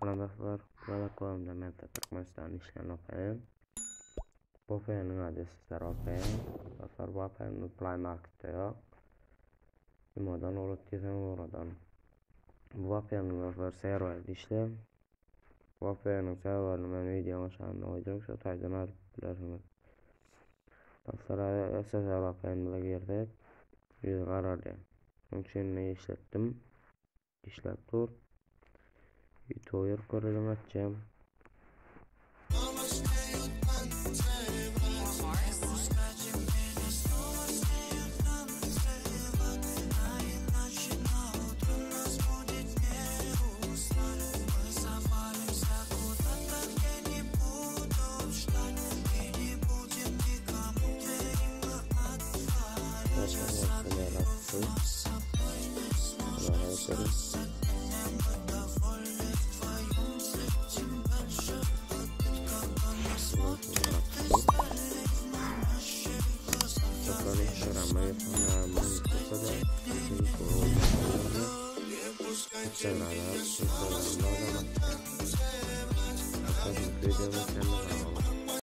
Salam dostlar, bu gezek bölümde men size Türkmenistanda işleýän VPN. Bu VPN-iň ady SSR VPN. Dostlar bu VPN Play Marketde ýok. Imodan ugrat diýseň ugradan. Bu VPN-iň dostlar serweri işleýär. Bu VPN-iň serwerini men videoň aşagynda goýjak, şo taýdan alyp bilersiňiz. Dostlar SSR VPN-imize girsek, ýüzi garalýar. Şonuň üçin işletdim. Işläp dur. Ýutuba girip göreliň açýan. Instagram'a, Instagram'da da.